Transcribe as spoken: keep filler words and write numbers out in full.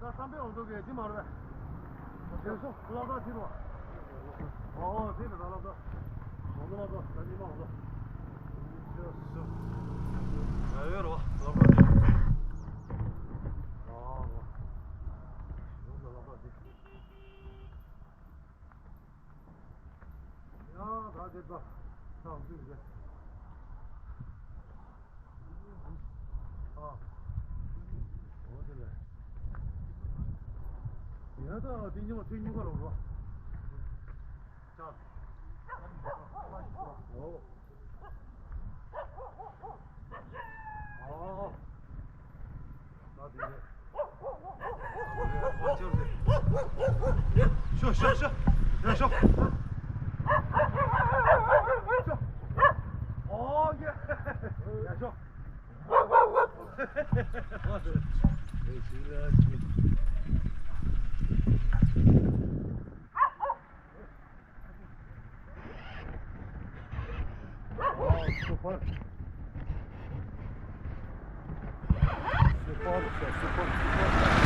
ད་བསམ་པའི་འོག་ཏུ་གི་དེ་མ་རེད། དེ་སོ་སློབ་གྲྭ་དེ་རུ། ཨོ་དེ་རེད། ད་སློབ་གྲྭ། འོག་ཏུ་སློབ་གྲྭ། ད་ཉི་མ་འོག་ཏུ། ཡ་ཡོད་རོ་སློབ་གྲྭ་དེ། ཨོ་རོ། འོག་ཏུ་སློབ་གྲྭ་དེ། ཡང་ད་དེ་ད་ཐང་ཚུད་རེད། ཨ། འོ་དེ་ལས། ཡང་ད་དེ་ཉོ་དེ་ཉོ་ག་རོགས་རོགས། ཅག་འོ། ཨ། ཤོག་ཤོག་ཤོག་ཡ་ཤོག་ཨོ་ཡ་ཡ་ཤོག Super. Super, super, super.